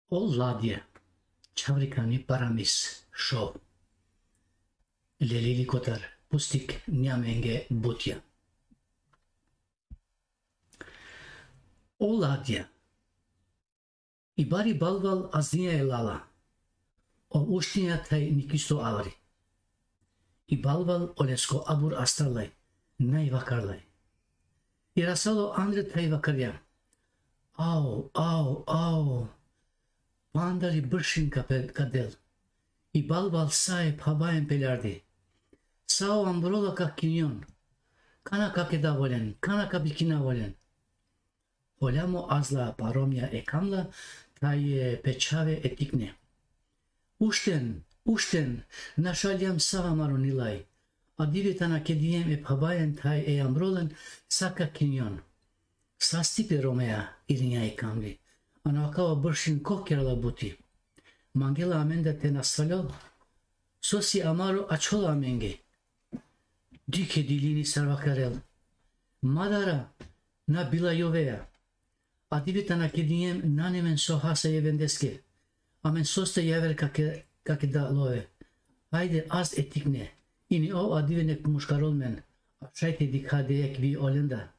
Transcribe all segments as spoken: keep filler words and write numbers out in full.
O ladje, čhavrikani paramis šov. Lelili kotar pustik njamenge butja. O ladja, i bari balval aznija e lala. O uštinja thaj nikisto avri. I balval olesko abur astarlaj, naj vakarlaj. I rasalo andre thaj vakarja: Au, au, au. Pandari bršin ka pe-, ka del. I balval sa e phabajen peljardi. Sa o ambrola ka kinjon. Kana ka keda volen, kana ka bikina volen. Holjamo azla paromja e kamla, thaj e pečhave e tikne. Ušten, ušten, našaljam sa amaro nilaj. Adive tana kediem e phabajen thaj e ambrolen, sa ka kinjon. Sa stipe romea, irinja i kamli. Ano akava bršin ko kerela buti. Mangela amenda te nasvaljol. Sosi amaro ačhola amenge. Dikhe dilini sar vakarel. Madara, na bila jovea. Adive tana kediem nane amen so hasa jevendeske. Amen soste javer ka ke-, ka keda love. Hajde az e tikne. Ini o adive nek muškarol men. A šaj te dikha de jekh vi olenda.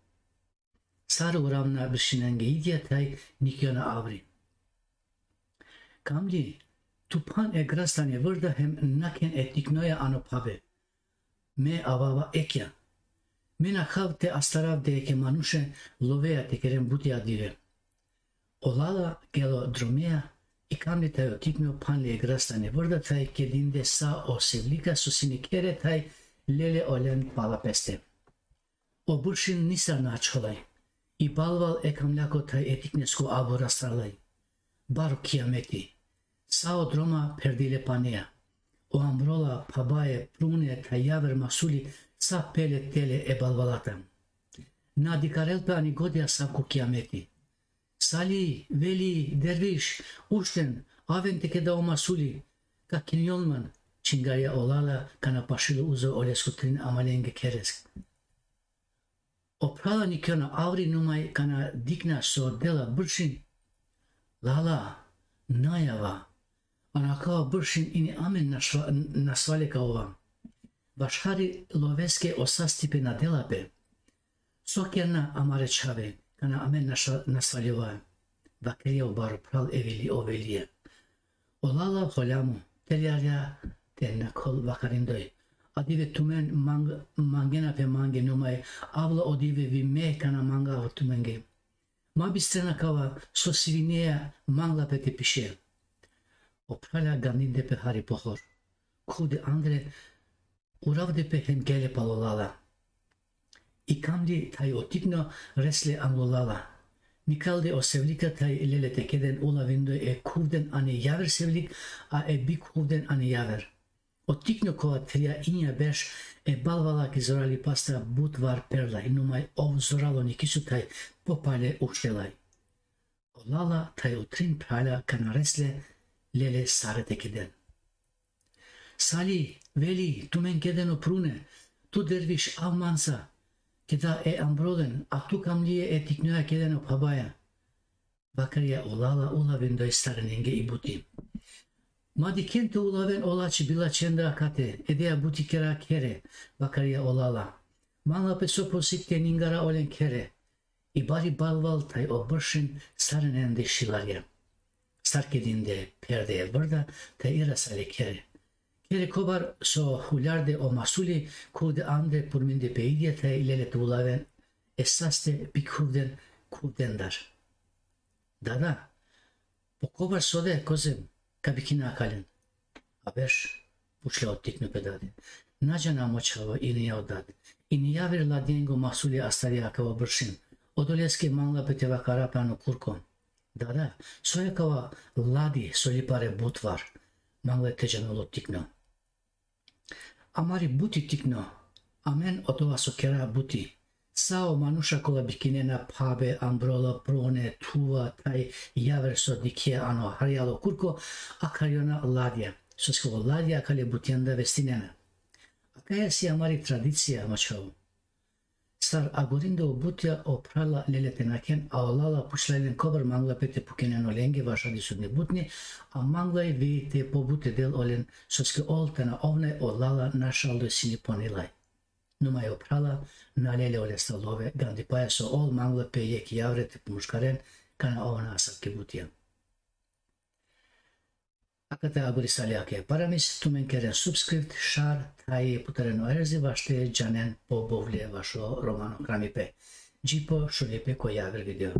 Sar uravna bršinenge idja thaj nikjona avri. Kamli, tu phan e grastane vrda hem nakhen e tiknoja ano phabe. Me avava ekja. Me nakhav te astarav de jekhe manuše, lovea te keren buti adive. O lala gelo dromea, i kamli thaj o tikno phanli e grastane vrda thaj kedinde sa o sevlika so sine khere thaj lele olen pala peste. O bršin nisar na ačholaj. I balval e kamljako thaj e tiknesko abur astarlaj. Baro kijameti. Sa o droma pherdile panea. O ambrola, phabaje, prune thaj javer masuli, sa pele tele e balvalata. Na dikarel pe ani godja savko kijameti. Sali, veli, derviš, ušten, aven te keda o masuli, ka kinjon man, čingarja o lala, kana pašilo uzo olesko trin amalenge kheresk. O phrala nikjona avri numaj kana dikna so dela bršin. Lala, najava. Ano akava bršin ini amen našva-, nasvale ka ova. Bašhari loveske o sa stipe na dela pe. So kerna amare čhave, kana amen našva-, nasvaljova. Vakerja o baro phral e veli o velija. O lala holjamo, teljarja te nakhol vakarindoj. Adive tumen mang-, mangena pe mange numaj, avla odive vi me kana manga tumenge. Ma bistrena kava so sivinea mangla pe te piše. O phrala gandinde pe hari pohor. Khuvde andre uravde pe hem gele palo lala. I kamli thaj o tikno resle anglo lala. Nikalde o sevlika thaj lele te keden ulavindoj e khuvden ani javer sevlik, a e bikhuvden ani javer. O tikno kova trija inja berš e balvala ki zorali pasta but var perlaj, numaj ov zoralo nikiso thaj popale uštelaj. O lala thaj o trin phrala kana resle lele sare te keden. Sali, veli, tumen keden o prune, tu derviš av mansa, keda e ambrolen, a tu kamlie e tiknoja keden o phabaja. Vakarja o lala ulavindoj starenenge i buti. Ma dikhen te ulaven o lači bilačenda akate, edea buti kera khere, vakarja o lala. Mangla pe so posik te ningara olen khere. I bari balval thaj o bršin starenende šilarja. Sar kedinde pherde e vrda, thaj ira sale khere. Khere kobar so huljarde o masuli, khuvde andre purminde pe idja thaj lele te ulaven e saste bikhuvden khuvdendar. Dada, po kobar sode kozem, ka bikina akalen. A berš, pučla o tikno pe dade. Na džana mo čhavo, irinja o dad. Ini javer ladjengo masuli astari akava bršin. Odoleske mangla pe te vakara pe ano kurko. Dada, soj akava ladi so lipare but var? Mangla te džanol o tikno. Amari buti tikno, amen odova so kera buti. Sa o manuša kola bikinena phabe, ambrola, prone, thuva, thaj javer so dikhje ano harjalo kurko, akharjona ladja. Soske o ladja akale butjenda vestinena. Akaja si amari tradicija, mo čhavo. Sar agorinde o butja, o phrala lele te nakhen, a o lala pučlja len kobor mangla pe te pukenen olenge vaš adisutne butne, a mangla i vi te pobute del olen, soske ol tana ovnaj, o lala našaldo sine ponilaj. Numaj o phrala na lele olestar love, gandipaja so ol mangla pe jekh javre te pomuškaren, kana ovna asavke butja. Akate agorisalja ke paramis, tumen keren subscribe, share, thaj putaren o erzi vaš te džanen pobuvle vašo romano hramipe. Dži po šunipe ko javer video.